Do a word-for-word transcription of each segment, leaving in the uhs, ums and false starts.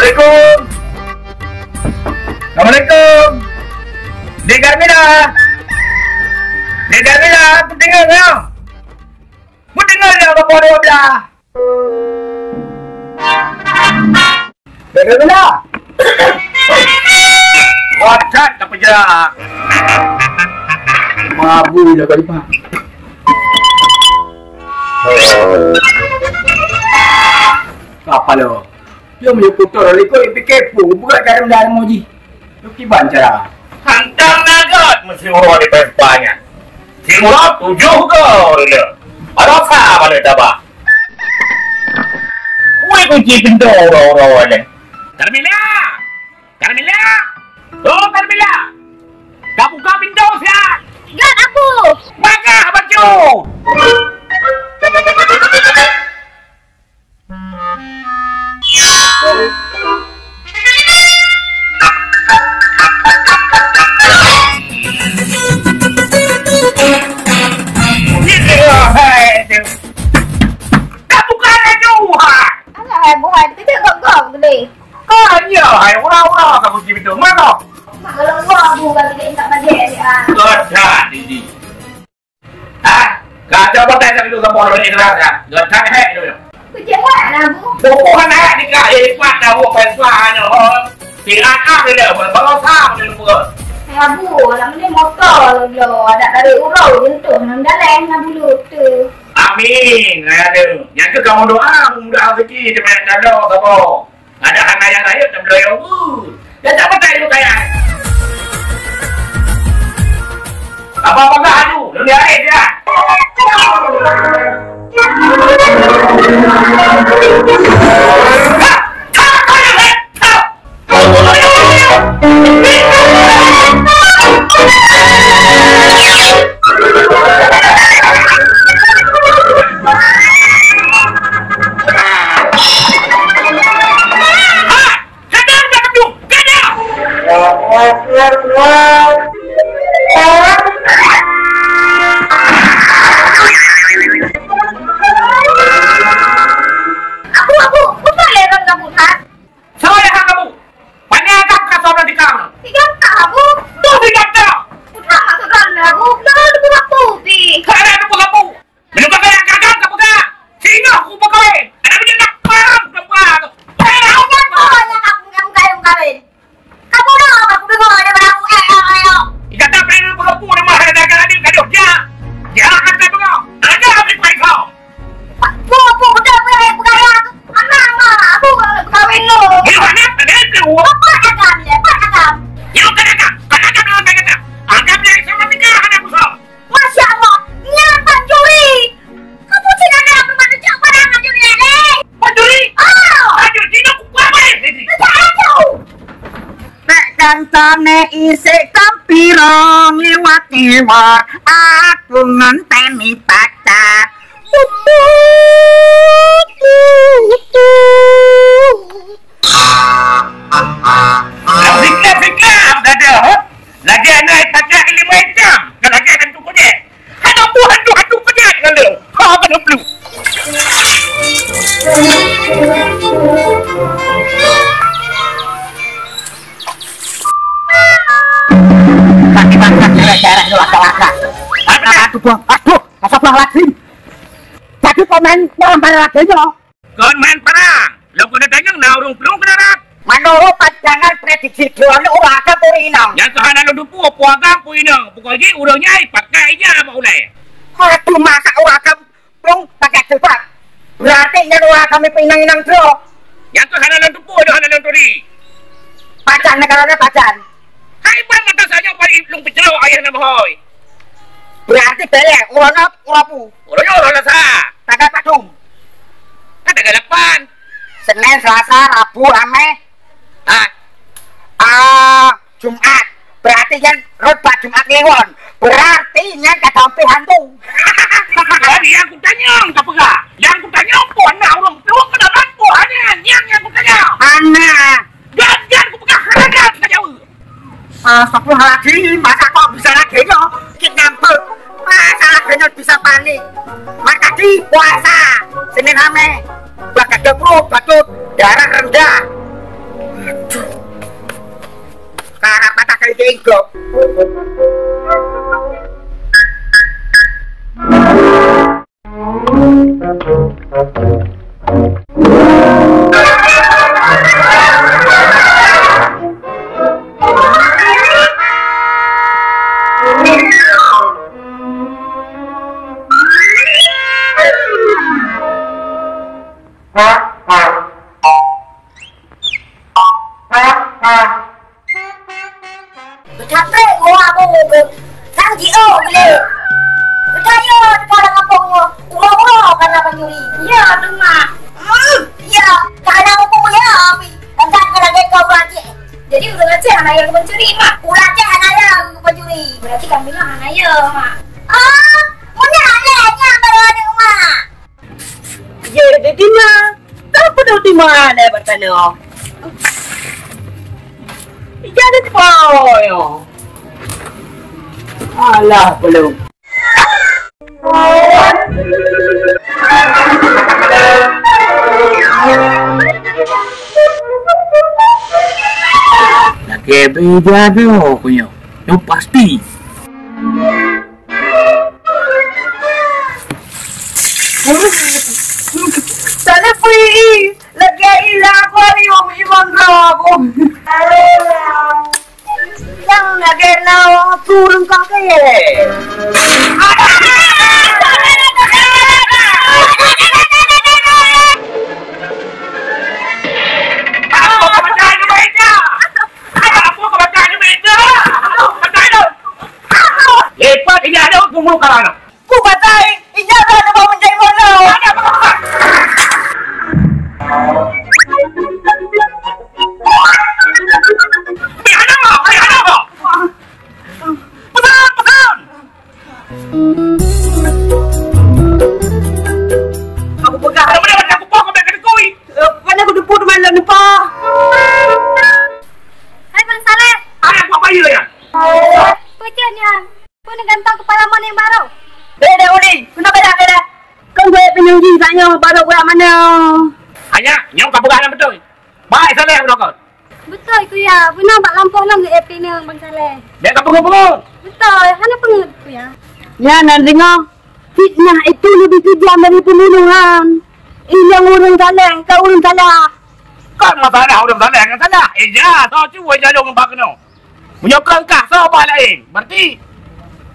Assalamualaikum. Assalamualaikum. Dek Garmila. Dek Garmila, aku tengok kau. Aku tengok kau pukul dua belas. Dek Garmila. Wah, cat tak pejak. Mabu dah kau lipat. Apa lo? Dia meunyoe putôh lagèe nyan, pike peue, buka dalam-dalam uji. Lu kiban cara. Hantam nagot meusiuroe di Vespa nyan. Siuroe tujoh go rila. Baroesa balik tabah. Weh, kunci pintoe uroe-uroe nyan. Carmila! Carmila! Oh, Carmila! Ka buka pintoe siat! Gèt aku! Bagah bacut! Dah buka laju, hai! Alah, hai, buhai, kita gok-gok gede. Hai, ya, hai, ura-ura kamu jitu. Mana? Mak, kalau gua, aku gak gede, tak bajik, ya. Gak ada, Didi. Ha? Kacau batai tak hidup sama orang ni neraka. Gak tak hai tu. Kucing buat lah, Bu. Bukan hai nikah, eh, kuat dah, bukan kuat, oh. Si Akang ni dah, bukan baroesa ni, bukan. Ya, Bu, alam ni motor lo, ada tarik urau, jentuh, nang dalam, nang bulu tu. Amin, ya, tu. Yang tu kamu doa, mudah rezeki, dia banyak dalam, sabar. Ada hana nyang rayeuk tabloe, uh. Dah tak pakai lu kaya. Apa-apa dah tu, dunia lain dia. Kadang dah keuduek, kadang! Abu, abu, bukan lé rot kamu that. Salah lé hak kamu. Banyak agam ka soe di kamu. Tiga tak, abu. Tuh tiga tak. Putra masuk dalam, abu. Jangan tunggu aku, pi. Karena tunggu aku. Meunyoe ka kaya gagal ka peugah, singoh ku peukawén. Adak meunyoe na paham peurempuan tu. Paham! Apa yang aku, aku kayu kawin? Kamu dah aku dengar ada berlaku, eh, eh, eh, eh. Ika tak pernah berlaku nama ada gagal ni, gaduh dia. Dia akan tak peugah. Ada habis pai kau. Pu, pu, betul, betul, eh, peugah ya. Anak, ma, aku kawin lo. Meunyoe anak, ada itu. Apa agam ya? Apa agam? Ya, bukan agam. Bukan agam, bukan agam. Agam dia sama tiga, anak musuh. Masya Allah, nyan pancuri. Kamu cina nak bermanusia pada pancuri ni? Pancuri? Oh. Pancuri, cina ku apa ni? Macam apa tu? Pek kantone isek tampirong liwat-liwat, aku ngon temi pacar. Fitnah, fitnah, dada, ha? Lagèe aneuk pakai lima itam, ka lagèe hantu konyét. Hana buah hantu-hantu konyét ngon lé. Ha, ka dua puluh. Kaki bangsa, cewek-cewek, lu laka-laka. Aduh, aduh, astagfirullahaladzim. Jadi pemain dalam pada lagi nyoe. Kon main perang. Lôn keuneuk tanyong na ureueng plueng keu darat. Meunurot pandangan prediksi droeneuh ureueng agam peue inong? Nyang keuh hana lôn teupeue peue agam peue inong. Pokok jih ureueng nyan pakai ija bak ulèe. Aduh, masa ureueng agam plueng pakai jilbab? Berarti nyan ureueng agam peue inong-inong droe. Nyang keuh hana lôn teupeue, hana lôn turi. Pajan, neugara nyan pajan. Hai ban mata saja bari lôn peuclok ayah na bohôi. Berarti bèk lé, uroe nyoe, uroe pu. Uroe nyoe uroe Selasa. Tanggai padum? Kan tanggai lapan. Senin, Selasa, Rabu, Amé. Ah. Ah, Jumat. Berarti nyan rot bak Jumat Kliwon. Berarti nyan ka tampé hantu. Jadi nyang kutanyong ka peugah. Nyang kutanyong peue na ureueng plueng keu darat peue hana? Nyan nyang kutanyong. Hana. Jan-jan kupeugah hana ka jaweueb. Astagfirullahaladzim, masa kok bisa lagèe nyoe? Kidnapping. Masa lagèe nyoe bisa panik? Maka di puasa, Senin Amé, bakal jebret, bacut, darah rendah. Bengkok. Beutapreh gua abang muka. Sang jiôh geuléh. Beutayô teuka lam gampông nyoe. Uroe-uroe kana pancuri. Ya, teuma. Hmm, ya, kana muka ya, Abi. Entah ke lagèe kau ureueng Aceh. Jadi ureueng Aceh hana ya pancuri, Mak? Ureueng Aceh hana ya pancuri. Berarti kami lah hana ya, Mak. Ah, meunan lé nyan baru ada rumah. Ye, di tima. Tak penuh di mana batano. Jadi poyo. Alah, belum. Lagèe beda nyoe, nyoe pasti. Sana pui lagi ilah aku hari mau iman aku. Yang lagi nawa turun kaki. Lepas ini ada tunggu karena. Ku batai, ija dah ada bau menjadi bola. Ada apa? Pihana, pihana. Pesan, pesan. Aku peugah. Ada mana aku pok kau kena kui. Mana aku deput malam ni pa. Hai Bang Saleh. Ada apa bayu ya? Pecan ya. Peue neugantong keupala mon nyang barô? Deh, deh, Uli, keunoe beda, beda. Kan gue pineung jih tanyoe barô gue mana? Hanya, nyoe ka peugah nyang beutôi. Baik Saleh beudokot. Beutôi, Kuya. Beuna bak lampôh lom lé pineung Bang Saleh. Dek ka peungeut-peungeut. Beutôi, hana peungeut, Kuya. Nyan na deungoe, fitnah itu lebih kejam dari pembunuhan. Ih, nyang ureueng saleh, ka ureueng salah. Kan masalah ureueng saleh ngon salah. Eh, ya, so cuba jalong bak keunoe. Meunyoe kon kah, soe bah laén? Berarti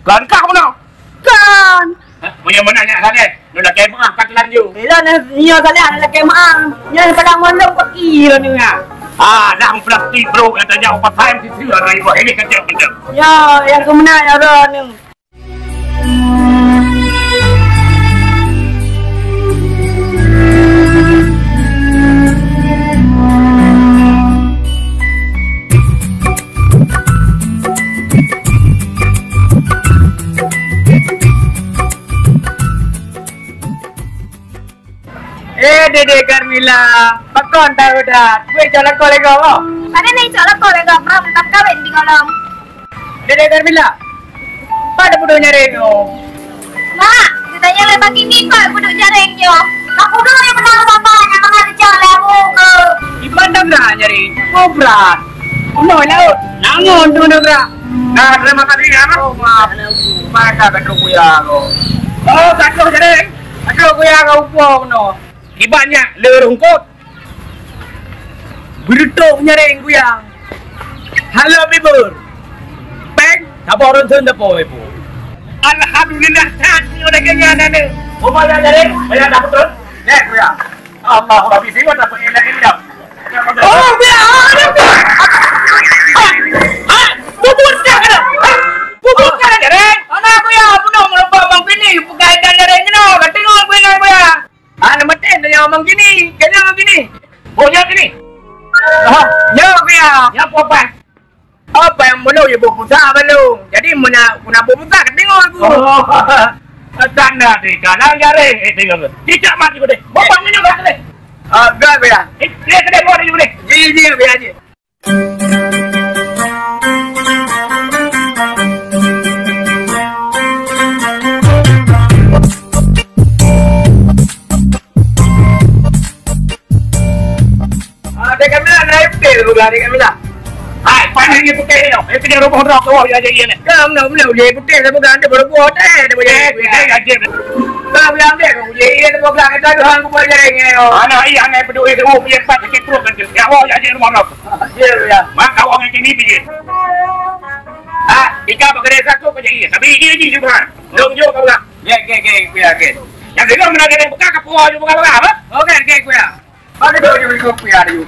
kon kah bunoe? Kon. Hah? Meunyoe meunan nyak saleh, nyoe lakèe meu'ah ka teulanjô. Ilôn nyoe saleh lakèe meu'ah. Nyoe salah mondong paki lôn nyoe. Ah, nah plastik bro, kata nyak upat sayang sisi orang ibu ini kecil-kecil. Ya, yang keumeunang ya ron nyoe. Eh, Dede Carmila, pakon tahu dah? Kue cok lakoe lego, oh. Ada nih cok lakoe lego, Bang, tak kawin di kolom. Dede Carmila, pat pudok nyareng nyoe? Mak, geutanyong lé Bang Kimi, pat pudok nyareng nyoe? Ka pudok nyang beuna saban nyang mangat geucok lé abu keu. Iban dam na nyareng, kobra. Bunoe laôt, nangon tu nabrak. Nah, terima kasih ya, Mas. Oh, maaf. Maka betul kuya ko. Oh, satu nyareng. Satu kuya ko upo bunoe. Iban nyak le rungkut. Beureutok nyareng, Kuya. Halo, Bibur. Peng, saboh ronson teupôi, Bu. Alhamdulillah, that nyoe lagèe nyan, aneuk. Uma nyang nyareng, banyak dapat terus? Nyan, Kuya. Allah, Rabbi, siwa dapat enak indah. Oh, Kuya, oh, Kuya. Ah, ah, bubur dah ada. Ah, bubur dah ada, nyareng. Anak Kuya, bunoe meureumpok Bang Pini, peugah idan nyareng keunoe, ka teungoh Kuya, Kuya. Ah, nama teh nanya Mang Gini. Kena Mang Gini. Oh, ya Gini. Ah, ya, ya. Ya, apa, apa? Apa yang belum ibu buta belum? Jadi, mena, mena buta ke tengok aku. Oh, tanda di kanan jaring. Eh, tengok. Tidak mati deh. Bapak minum kat deh. Ah, enggak, ya. Eh, dia kedai buat dulu deh. Ji, ji, ya, ji. Ah, Dek Kamila, na ipe buka Dek Kamila? Hai, panen ni putih ni. Eh, kena roboh roh kau ya jadi ni. Kau nak mula uji putih sama ganda berbuat eh, dia boleh. Eh, putih aja. Kau bilang dia kau uji dia kau bilang kita Tuhan kau boleh jadi ni. Anak iya ni peduli tu, oh, punya empat sakit perut kan. Ya Allah, ya jadi rumah kau. Ya, ya. Mak kau orang ini biji. Ha, tiga pakai satu kau jadi. Tapi ini ji Tuhan. Dong jo kau bilang. Gek, gek, gek, kuya, gek. Nyang keudua meunan geutanyoe buka kapua ju buka-buka, apa? Oke, gek, kuya. Bagi dua ju ikut kuya dulu.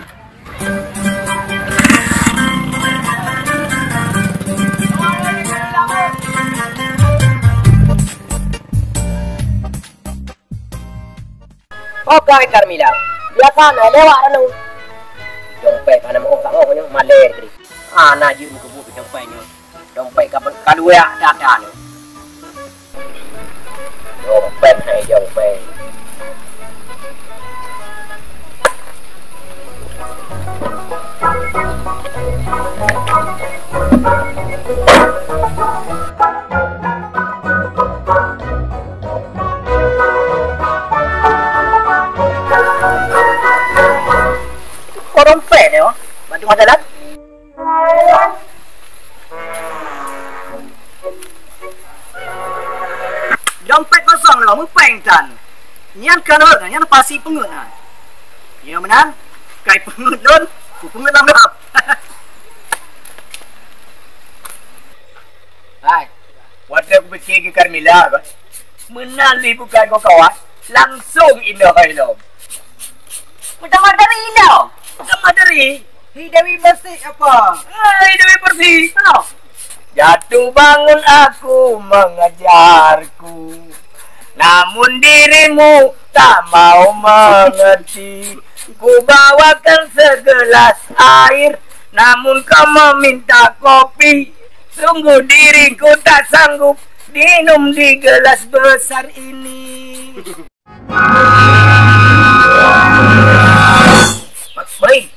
Oke, Carmila. Biasa na lewat anu. Dompet hana mau tak mau nyoe maler tadi. Ana jeuet meukeubut dompet nyoe. Dompet ka, ka luweak that-that nyoe. Dompet hai dompet. Oh, dompet nyoe. Bantu masalah. Dompet kosong lom, meupéng tan. Nyan ka lheueh, nyan pasi peungeuet nyan. Nyoe meunan, kai peungeuet lôn, kupeungeuet lam dap. Hai, watèe kupike keu Carmila, meunan lé bukai keu kawan, langsong inong hai lom. Meutamah dari inong. Meutamah dari. Hi Dewi Bersih apa? Hai Dewi Bersih. Halo. Jatuh bangun aku mengejarku, namun dirimu tak mau mengerti. Ku bawakan segelas air, namun kau meminta kopi. Sungguh diriku tak sanggup minum di gelas besar ini. Baik.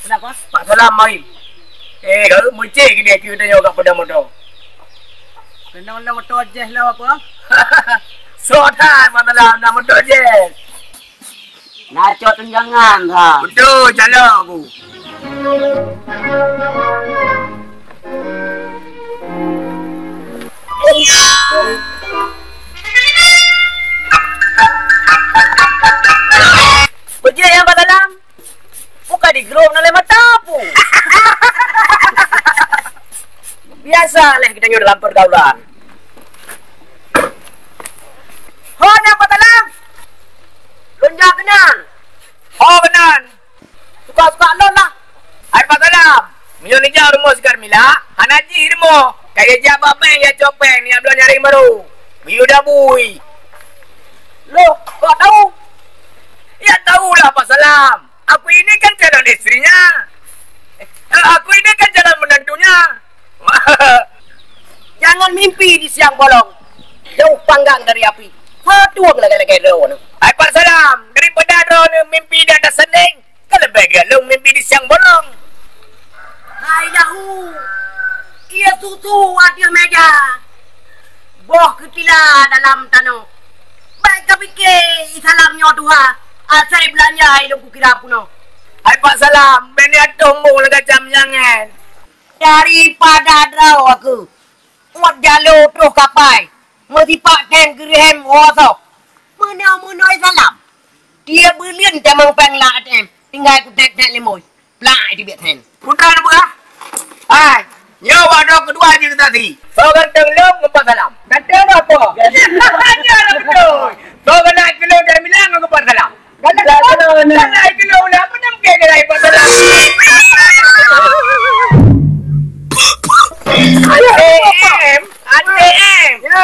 Kenapa? Pak Salam, mari. Eh, kalau meucék gini, kita nyoe kat Padang Motor. Kena lah motor Jazz lah apa? Sok that, Pak Salam, nak motor Jazz. Nak cok tunjangan, ha. Betul, calon aku. Beujeuet nyang Pak Salam. Buka di grup na lé mata pu. Biasa lé geutanyoe dalam pergaulan. Ho nyang Pak Salam. Lôn jak keunan. Ho keunan. Suka-suka lôn lah. Hai Pak Salam, meunyoe neujak rumoh si Carmila, hana jih rumoh. Kaya jak bak bank ya cok péng, nyak bloe nyaring barô. Miyuda bui. Loh, kok tahu? Ya tahulah Pak Salam. Aku ini kan calon istrinya. Eh, aku ini kan calon menantunya. Jangan mimpi di siang bolong. Jauh panggang dari api. Hatueng lagèe-lagèe droeneuh. Hai Pak Salam, daripada droeneuh mimpi di atas sandeng, ka leubeh gèt lôn mimpi di siang bolong. Hai dahu, ie susu ateueh meja, boh keutila dalam tanoh. Bèk ka pike i Salam nyoe tuha, asai beulanja i lôn kukira peunoh. Hai Pak Salam, bèk neuatoh mong lagèe cam nyang nyan. Daripada droe aku, uet jalo troh kapai, meusipak tem geureuhem woe soh. Meunoe-meunoe Salam. Tiep buleuen tamong péng lam A T M, tinggai kutek-tek limoi. Plak, teubiet then. Putra na peugah? Hai, nyoe wak droe keudua jeuet saksi. Soe ganteng lôn ngon Pak Salam. Ganteng apa? Nyoe lah beutôi. Soe geunak keu lôn dari Milang ngon Pak Salam. Ganteng apa? Ganteng keu lôn lah, apa nam ke gerai Pak Salam? A T M. A T M. Ya.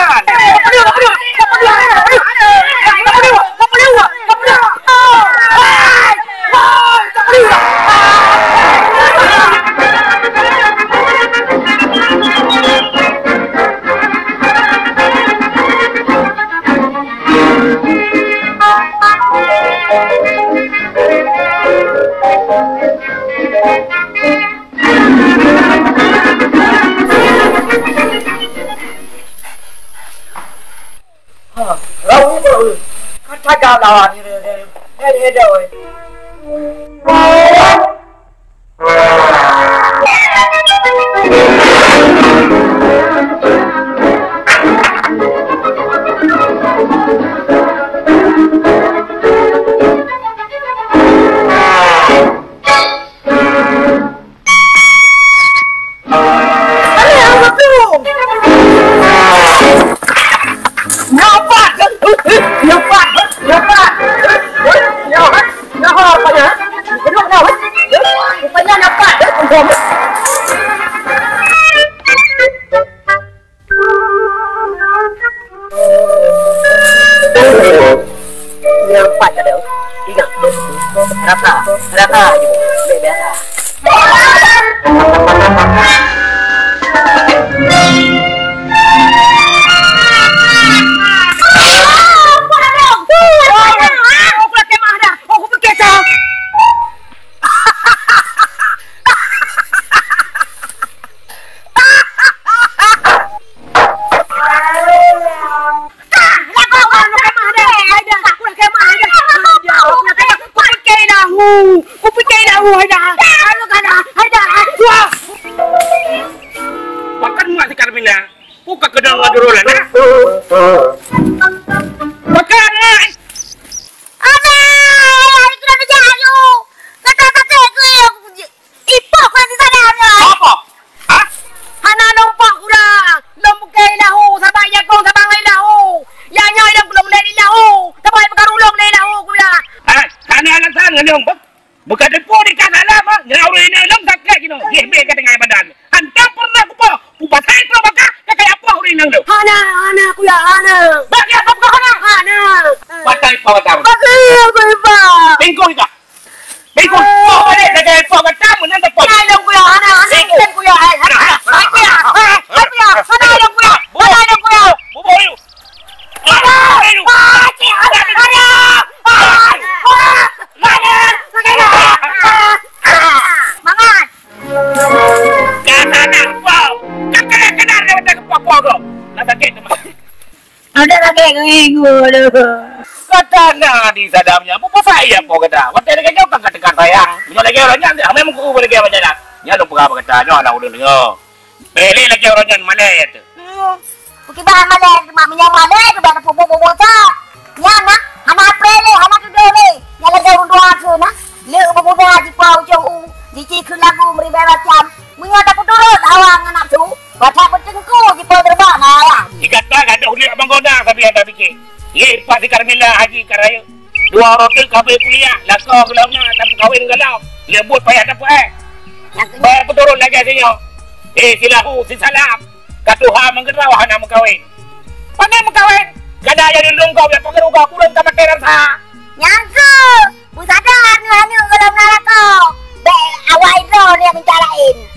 Ha, rau ni tu. Kata kau lawan ni, ni, ni, ni, ni, ni. Hai, hai, hai, hai. Nyang pat ka deuh. Ingat. Rata. Rata je. Biasa. Makan mak si Karmila. Buka kedong ngon durolan, ha? Makan, ha? Aduh, ayo kita kerja, ayo. Kata-kata tu, ayo. Ipok kau di sana, ayo. Apa? Ha? Hana nampak kula. Lom bukai lahu, sabab iya kong sabang lain lahu. Ya nyoe lom lom lain lahu. Sabab bukan ulong lain lahu kula. Ha? Hana alasan ngeulong, bah? Bukan teupeu di kah salah, bah? Nyan ureueng inong lom sakét jinoe. Jih beh ka tengah badan. Hantam pernah kupo. Kupasai tu baka, ka kaya apa ureueng inong tu? Hana, hana, kuya, hana. Bagi apa kau hana? Hana. Patai pawatan. Bagi apa, Pak? Bengkong ikah. Bengkong. Kau balik, jaga ipok kata, meunan teupon. Hai, dong kuya, hana, hana, Bengkong. Kan kuya, hai, hai, hai, kuya, hai, hai, kuya, hana, dong kuya, hana, dong kuya. Bubuh, yuk. Hana, hana, hana, hana, hana, hana, hana. Mangat. Ka hana, wow. Ka kena-kena dah kepala kau. Nak sakit teman. Ada lagi minggu, aduh. Kata na di sadamnya, apa pasal iya po kata? Watèe lagèe nyoe kan kata sayang. Meunyoe lagèe ureueng nyan, amai muka ureueng lagèe macam nyan. Nyan lôn peugah kata, nyoe aneuk ulôn deungö. Bèk lé lagèe ureueng nyan malèe tu. Hmm. Bukit Bahan malèe, mak meunyoe malèe tu dak peubuet-buet sa. Nyan nah, hana preh lé, hana tudoh lé. Nyan lagèe ureueng tuha keu nah. Lé beumuda jipau ujoh u, jicikheun lagu meuribèe macam. Meunyoe tapeuturot hawa ngon nafsu, Baca peuteungku di Pol Gerbang, ayah. Di gata gadoh liak manggoda sabe anda pikir. Ye, pas si Carmila haji ka rayeuk. Dua orang tu kabeh kuliah, lakoe geulama, tapi kawin galau. Leubuet payah dapet eh. Bayar peuturun lagèe sinyoe. Eh, silahu, si salam. Ka tuha meugeurau hana meukawin. Pane meukawin? Gada jadi lungkau ya pengeruga kurang ka maté rasa. Nyangka. Peusadar nyoe aneuk gohlom na lakoe. Bèk awai droe lé meucara laén.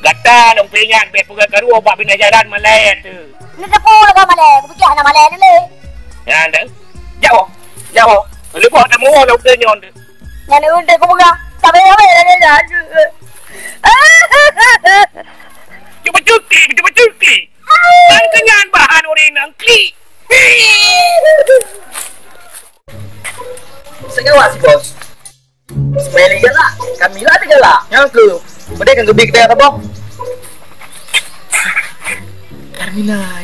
Gata lôn peuingat bèk peugah karu bak binéh jalan malèe tu. Ni teupeu lagèe malèe, kupiké hana malèe lé. Nyan tu. Jauh. Jauh. Leubeh ada muwoe lôn nyoe tu. Nyan tu kupeugah. Tapi apa ya dia? Cuba cuti, cuba cuti. Dan kenyan bahan ureueng nang klik. Segawa si bos. Smiley galak, Camila pih galak. Nyang keu, beudé kan geubi keudè saboh. Carmila.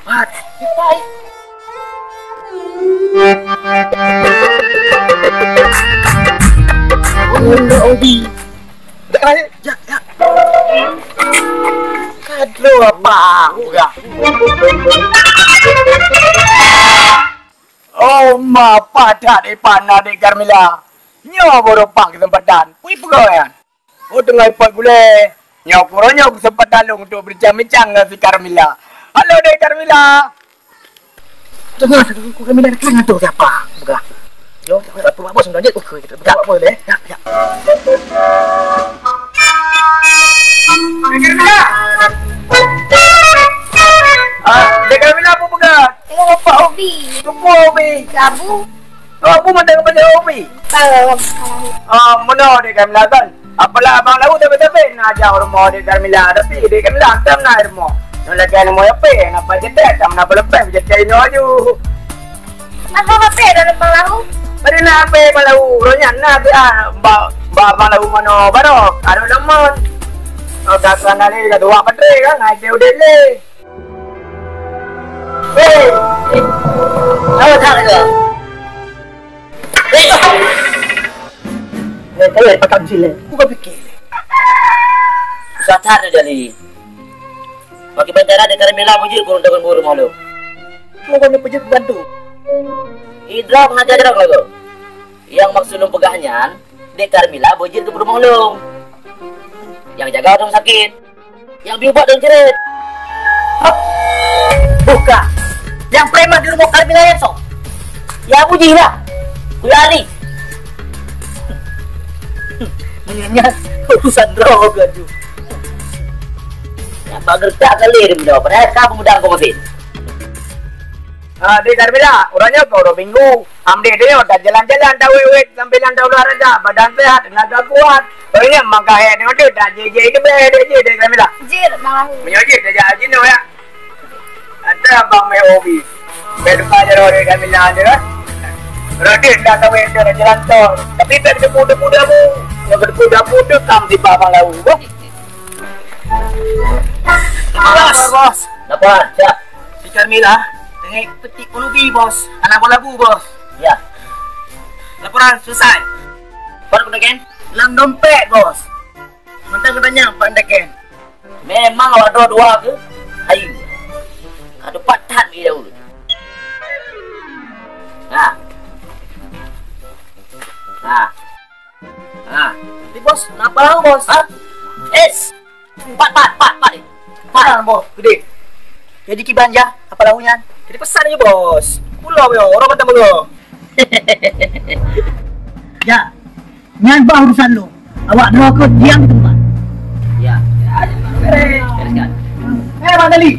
Pat, kipai. Oh, Obi. Dak lah, ya, ya. Kadro apa? Udah. Oh, ma padat ipan na Dek Carmila. Nyoe baru pat keuseumpatan. Kui peugah nyan. Oh, teungoh ipat gulée. Nyoe kuro nyoe keuseumpatan lôn untuk berbincang-bincang ngon si Carmila. Halo, Dek Carmila. Teungoh, Dek Carmila datang tu siapa? Peugah. Yo, tak apa, bos, sudah je. Okey, kita peugah apa deh? Ya, ya. Dek Carmila. Ah, Dek Carmila apa peugah? Tengok Pak Obi. Apa Obi? Sabu. Oh, apa mandang pada Obi? Kalau Ah, meunoe Dek Carmila kan. Apalah Abang Lau tapi-tapi nak ajak rumoh Dek Carmila, tapi Dek Carmila hantom na rumoh. Nyoe lagèe rumoh apa? Napa jetek? Tam na pelepeh jetek inoe aju. Apa apa dalam Abang Lau? Pada na apa Abang Lau? Roh nyan na dia. Ba, ba Abang Lau mano baru. Ada lemon. Oh, dah sana ni dah dua patre kan. Ada udah le. Hei! Tahu tak ke? Hei! Eh, kalian pakai jilid. Bukan fikir. Susah that jadi. Bagi bendera di Carmila bujur kurang dengan buru malu. Bukan pejut bantu. Idrok nak jadi dok lagu. Yang maksud lôn peugah nyan, Dek Carmila beujeuet keu peurumoh lôn. Nyang jaga ureueng sakét. Nyang bri ubat ureueng ceuret. Hah? Bukan. Nyang preman di rumoh Carmila nyan soe? Ya, Abu Jih lah. Kuya Ali. Meunyoe nyan urusan droe geuh tu. Nyang bak geureutak keu lé dum droe, padahai ka peumudang keu mesin. Ah, di Carmila, uroe nyoe keu uroe Minggu. Amdeh deungoe, tajalan-jalan, tawét-wét, sambilan taolahraga, badan sehat, tenaga kuat. Ingat, mangkahé deungoe teuh, dak jih-jih teuh bèk, dek jih, dek Camila. Jih, Bang Lahu. Meunyoe jih, tajak jinoe, ya. Ata abang meh hobi. Bèk lupa jaroe dek Camila tu, kan? Rodin dah kawin, dah jalan tol. Tapi bèk debu-debu dabu. Nyang debu dabu tu, kam tiba Bang Lahu, boh. Bos. Bos. Napa? Siap. Si Carmila, teungoh peutik pulubi, Bos. Anak boh labu, Bos. Ya. Laporan selesai. Pat keudeukén? Lam dompet, Bos. Mantong keudeukén, pat keudeukén. Memang awak droe dua keuh? Ayu. Ka teupat that bak ie daun. Nah. Nah. Nah. Tapi, Bos, napa lahu, Bos? Hah? Es. Pat, pat, pat, pat. Pat, Bos, geude. Jadi kiban ja, apa lahu nyan? Jadi pesan aja, Bos. Pulo yo, orang mantong meungo. Ya. Nyan bah urusan lôn. Awak droe keuh diam teumpat. Ya. Teruskan. Eh, Bang Dali.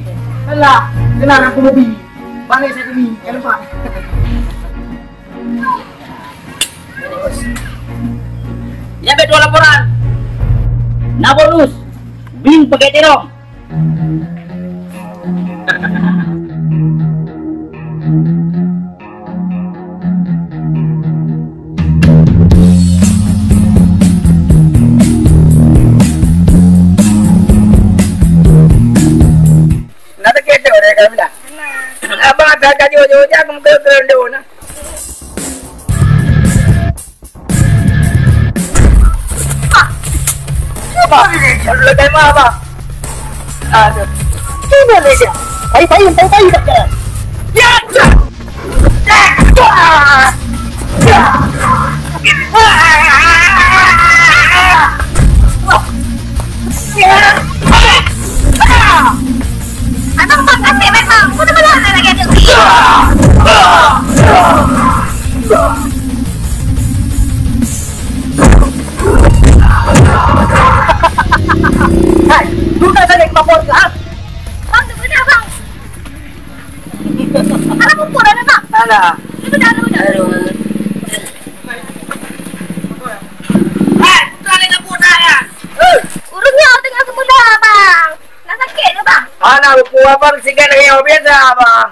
Alah, kenal aku lebih. Balik saya demi, jangan lupa. Nyan bèk tuan laporan. Na bonus. Bing pakai terong. Na sakét tu, dek Camila? Abang asa ka jujur, jak muka keureueng na. Apa ni dia? Kalau tema apa? Aduh. Ini dia. Pai, pai, pai, pai, pai. Ya, ya. Abang, bang, kasih memang. Kau tu belum ada lagi ada. Hai, bukan saya ke lapor ke, ha? Bang, tu benar, bang. Alah, pukul dah, bang. Alah. Itu dah, dah, dah. Aduh. Hai, bukan lagi budak, ya. Eh, ureueng nyoe teungoh seumudah, bang. Nak sakét ke, bang? Hana buku abang sikat lagi biasa, bang.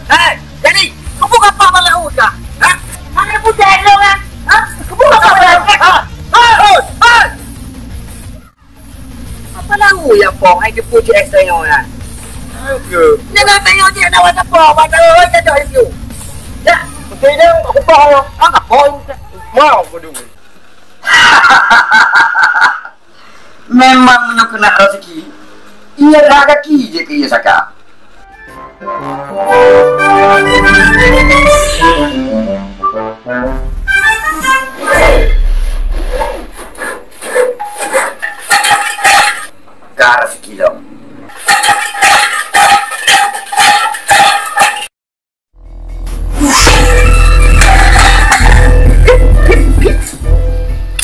Hai, jadi, keupeue gapa bala udah? Ha? Hana budak lo kan? Ha? Keupeue gapa bala udah? Ha? Hai, hai. Apa lahu ya, Pong? Hai, keupeue cek es tengok kan? Oke. Jangan tengok dia nak buat apa, buat apa, buat apa, buat apa. Dah, betul dia, aku faham. Ah, apa? Mau, aku dulu. Memang meunyoe keuneuk raseuki, ie that gaki jeuet keu ie saka. Ka raseuki lom.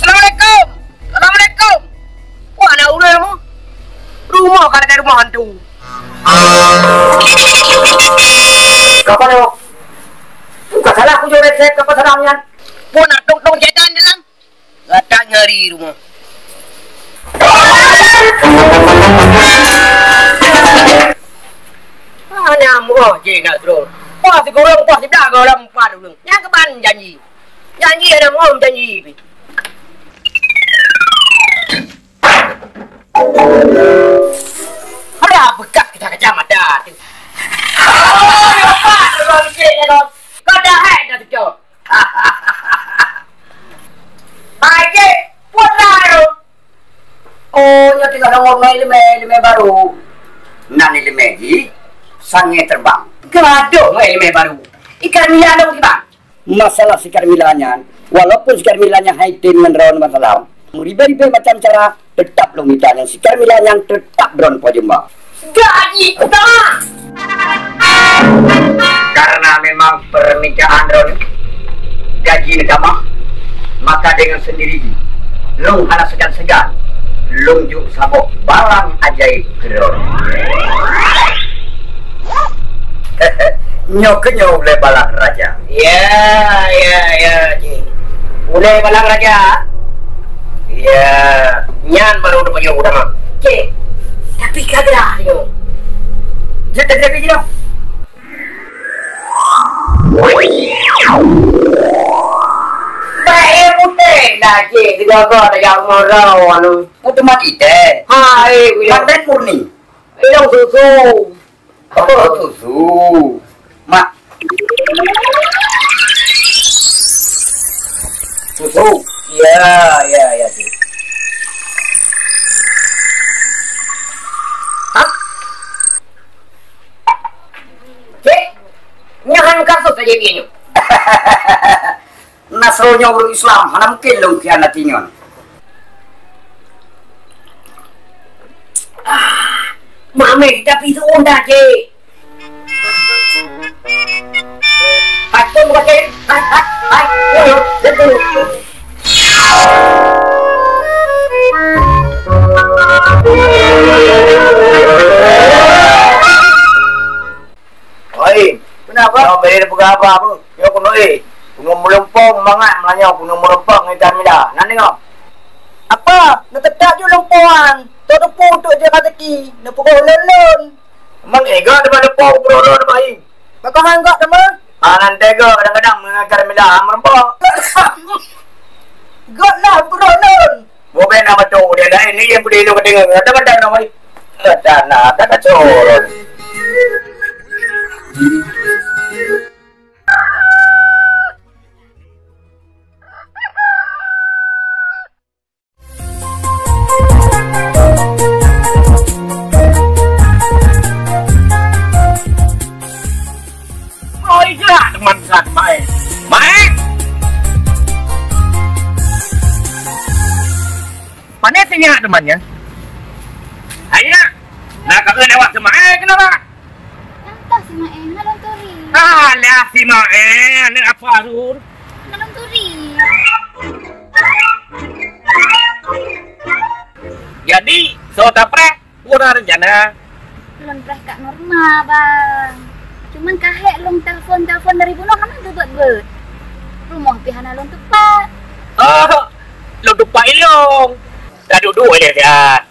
Assalamualaikum. Assalamualaikum. Wah, na ureueng mu. Rumoh ka lagèe rumoh hantu. Kapa nyoe? Bukan salah ku jaweueb resep kapa salah nyan. Pun na tong-tong setan dalam. Gata nyari rumoh. Hana moh jih na droe. Poh sigurông, poh siblaih gohlom pat ureueng. Nyang keuban janji. Janji hana moh janji pih. Ada bekas kacamata tu. Oh, ya, Pak, ureueng cit nyan. Kau dah hai dah teucok. Hai, cik, putra tu. Oh, nyoe teungoh deungoe ngon ileumèe, ileumèe barô. Nan ileumèe jih, sangè terbang. Gadoh ngon ileumèe barô. Ikan Mila dong kiban. Masalah si Carmila nyan, walaupun si Carmila nyan hai tem ngon droeneuh Bang Salam, Ribèe-ribèe macam cara, teutap lôn mita nyang si Carmila nyang teutap droen Po Jumba. Gaji utama! Karena memang permintaan droen gaji utama, maka dengan sendiri jih lôn hana segan-segan lôn jok saboh barang ajaib keu droen. Nyoe keuh nyoe ulèe balang raja. Ya, ya, ya, Cik. Ulèe balang raja? Ya, nyan baru teupeujeuet udang. Cik, tapi ka geura nyoe. Jeuet teubiet jinoe. Baik, putéh lah, Cik. Sigoe-goe tajak rumoh droe anu. Oh, teuma itèe. Hai, William. Mantén murni. Ilong susu. Oh, susu. Mak. Susu. Ya, ya, ya, Cik. Hah? Cik, nyan kasus saja dia nyoe. Nasrul nyoe ureueng Islam, hana mungken lôn khianati ngon. Ah, mameh, tapi itu onda, Cik. Hai, tunggu, Cik. Hai, hai, hai. Tunggu, tunggu. Oi, kenapa? Kau beri peugah apa apa? Yo kuno eh. Kuno meulumpo mangat meulanyau kuno meureumpok ngon Carmila. Nan deungoe. Apa? Neuteutap ju lumpoan. Tok teupeu untuk je rezeki. Neupeugoh lôn-lôn. Mang ega teuma lumpo bro-bro teuma hi. Bagaimana enggak teuma? Ah, nan tega kadang-kadang ngon Carmila meureumpok. Gak lah bro lôn. Bukan nama tu dia lain ni yang boleh lu kata. Ada macam nama ni. Ada nak kata tu. Oh, iya, teman sat, Maek. Maek! Pané sinyak temannya. Hai, nak. Nak kau lewat sama, eh, kenapa? Entah si Maen, ngalon turi. Alah, si Maen, apa, Rur? Ngalon turi. Jadi, so tapreh, pura rencana. Lôn preh kat Norma, Bang. Cuman kahek lôn telepon-telepon dari bunoe hana teubat-bat. Rumoh pih hana lôn teupat. Oh, lôn teupat ilong. Dah duduk aja siat.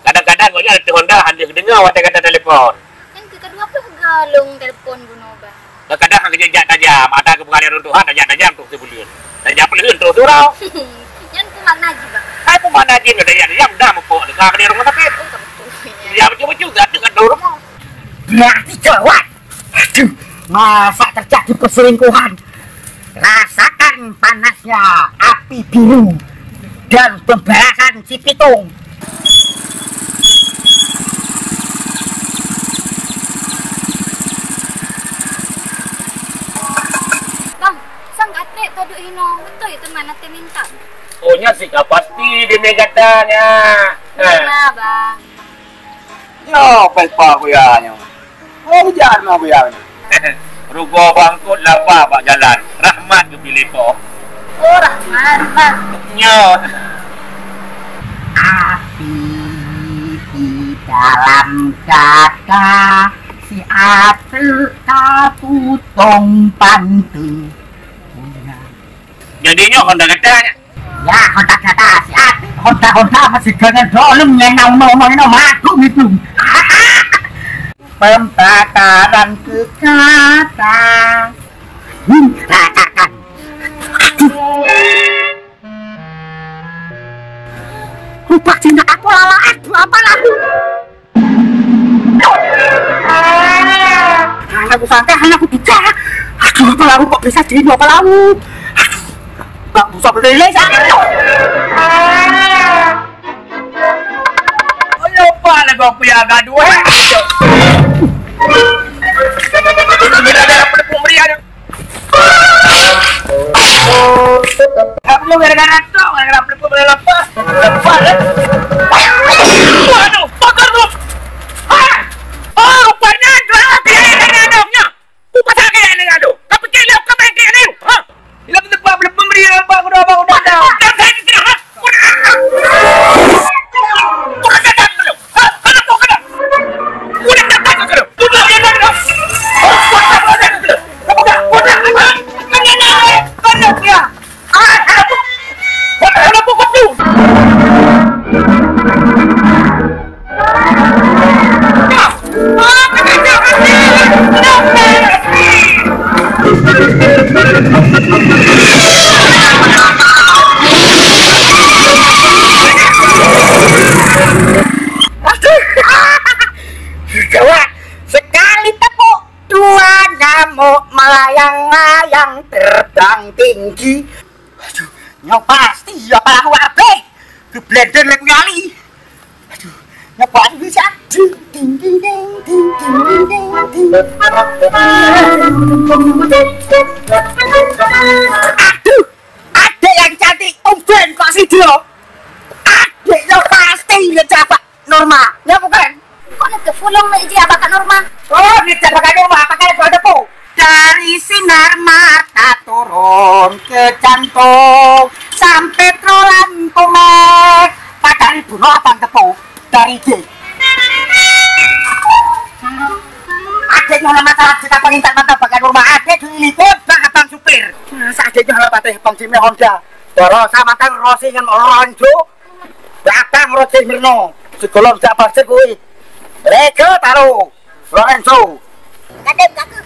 Kadang-kadang gobnyan ateueh honda hana geudeungoe watèe gata telepon. Kan keu kedua ploh ga lôn telepon bunoe, Bang. Kadang-kadang hana geujak tajam, ata keu peungalèe rôn tuha tajak tajam trok sibuleuen. Tajak peuleuheuen trok surau. Nyan peue makna jih, Bang? Hai peue makna jih tajak tajam dah meupok teuka keu di rumoh sakét. Oh, ka beutôi, ya. Ya, beutôi-beutôi gata ka di rumoh. Berarti gawat. Aduh, masa terjadi perselingkuhan. Rasakan panasnya api biru dan pembalasan si Pitung. Bang, sang ka trép ka duek hinoe, beutôi teuma na teuminta. Oh, nyan sih ka pasti demi gata nyan. Nah, Bang. Nyoe pih po kuya nyoe. Oh, ujan mah kuya nyoe. Rugoe bangkot laba bak jalan. Rahmat geupiléh po. Oh, Rahmat, Bang. Nyoe. Api di dalam dada, si ateuk taputong panteue. Jadi nyoe honda gata nyan. Ya, honda gata, siat. Honda-honda masih gangan dolem nyenang nono ino madu itu. Pembakaran ke kata. Hmm, rasakan. Rupa cinta apa lala, aduh, apa lagu? Hana kusangka, hana kuduga. Aduh, apa lagu kok bisa jadi apa lagu? Aduh, bak busa berdiri, sa. Oh, lupa lagu aku yang gaduh, eh. Bila ada pelepon meriah, Lu gara-gara tu, gara-gara pelepah, pelepah, pelepah, eh. Waduh, pagar tu. Ha! Oh, rupanya gelap ya, ya, ya, ya, ya. Ku pasal kaya ni, aduh. Kau fikir lu, kau main kaya ni, ha? Ilak tepat belum pemberi apa, udah, apa, udah, dah. Dah, saya kira, ha? Udah. Udah datang belum? Ha? Kenapa kena? Udah datang belum? Udah datang belum? Oh, udah, udah, udah. Udah, udah, udah. Kena, kena, kena, ya. Gawat! Sekali tepuk, dua nyamuk melayang-layang terbang tinggi. Aduh, nyoe pasti ya perahu abéh. Keu blender lé kuyali. Aduh, nyoe pasti bisa. Ding, ding, ding, ding, ding, ding, ding, ding. Aduh, adék nyang cantik, tumben kok sidoe. Adék nyoe pasti ngeujak bak Norma. Nyoe bukan? Kok neuteupeue lôn lé ijak bak Kak Norma? Oh, ngeujak bak Kak Norma, pakai kok teupeue. Dari sinar mata turun ke jantung, sampai trolan tumeh. Padahal bunoe abang teupeue dari G. Adék nyoe na masalah cerita pengintat mantap bak Kak Norma. Adék tu ini pun bak abang supir. Masa adék nyoe na patéh pang cimeh Honda. Barosa mantang Rosi ngon Ronjo. Datang Rosi Mirno. Sekolah siapa segui. Leke taruh. Lorenzo. Kadem kakak.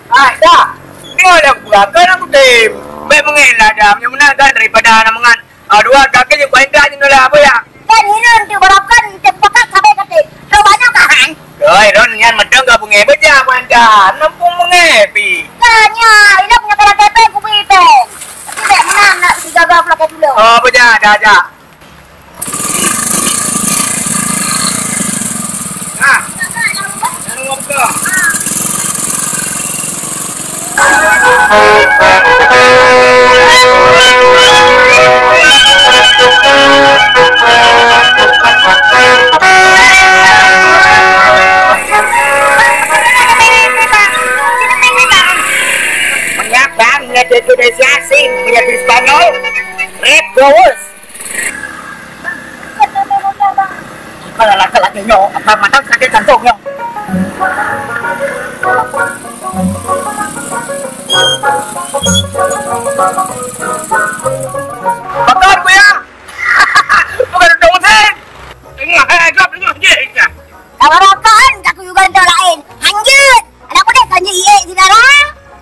Ah, dah. Ni ada pula ke nak kutem. Baik mengelak dah. Yang mana kan daripada anak mengan. Ah, dua kaki je kuat indah je nolak apa ya? Kan hireuen tu barokon tepakat sabe kate. Lo banyak kan? Oi, Ron, nyan mantong ka bungai beja kuat indah. Nampung mengai pi. Kan ya, ini punya kalau kepeng kubi pen. Tidak menang nak digagal pula ke dulu. Oh, beja, dah, dah. Menyapa, menyapa Indonesia sih, menyapa Spanyol, Red Ghost. Kepala laki-laki nyoe, apa mata sakit jantung nyoe. Pakon, Buya? Bukan untuk mesin. Tengah, eh, gap, tengah, je, ikan. Kawan rakan, tak kuyugan tak lain. Hanjut. Anak pedas kan je iék sidara?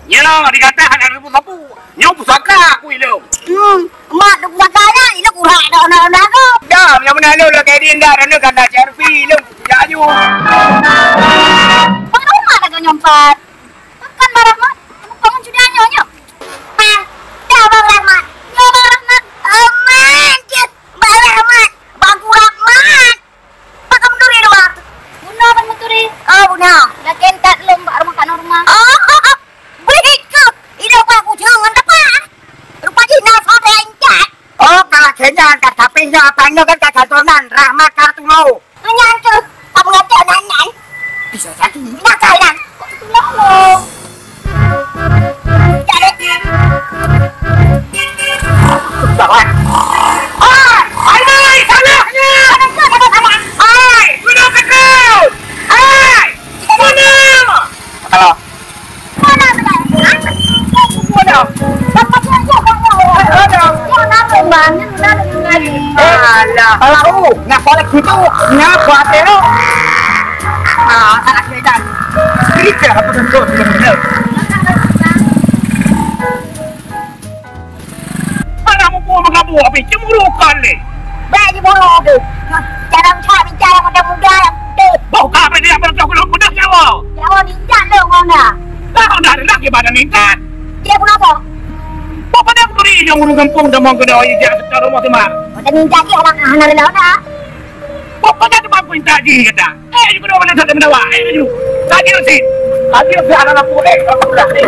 Nyoe dikata anak ibu sapu. Nyoe pusaka aku ilong. Hmm, mak tu pusaka nya, ilong kurang ada anak-anak aku. Dah, yang mana lu lagi di indah dan lu kata C R P ilong. Ya aju. Bang Rahmat agak nyompat. Makan Bang Rahmat. Kamu bangun sudah nyonya. Ah, dah Bang Rahmat. Nyonya Bang Rahmat. Aman, cek. Bang Rahmat. Bang Rahmat. Pak kamu turi dua. Bunoe ban meuturi. Oh, bunoe. Dah kentat lom bak rumah Kak Norma. Oh, oh, oh. Berikut. Ini apa aku jangan apa? Rupa jih nafas yang cat. Oh, kalau kena angkat H P-nya, apa nyoe kan kat kantor nan, Rahmat Kartulo. Nyan tu, apa ngata nan nan? Bisa jadi. Nak kau nan. Kok tu lah lo? Alah, alah, uh, nak kolek gitu, nak buat apa? Ah, anak setan. Cerita apa bentuk benar-benar. Anak muka mengabu habis cemburu kali. Baik cemburu tu. Cara besar bicara muda-muda yang putih. Bau kah apa dia bercok belum pedas nyawa? Nyawa minta lo ngona. Lah dah ada lagi badan minta. Dia pun apa? Bapa dah beri yang urus kampung dan mau kena ijak secara rumah tu mah. Pada minta ke anak anak lawan dah. Bapa dah tempat pun tak ji kata. Eh, you kena boleh satu mendawa. Eh, you. Tadi sih. Tadi sih anak-anak pun eh kalau pula ni.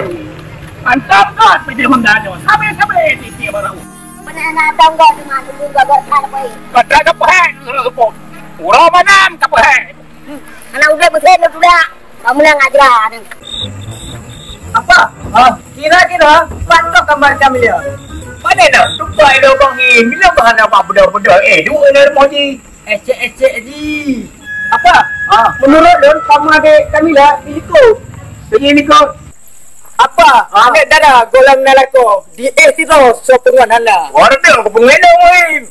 Mantap kan, pede mendanyo. Sampai-sampai titik baru. Anak tangga cuma tunggu gagak sana pergi. Kata kapeuhek, uroe malam kapeuhek. Anak udah bersih tu dah. Kamu yang ngajar. Apa? Ha? Kira-kira pat kah gambar Camilla? Mana nak? Tupai dah Bang Im. Bila bahan apa beda-beda? Eh, dua ni rumah ji. Ecek-ecek ji. Apa? Ha? Menurut lôn, kamu adik Camilla di likot. Pergi likot. Apa? Ha? Anak dara golang nalako di eh tiro so penguat hana. Warna aku pengelong, Im.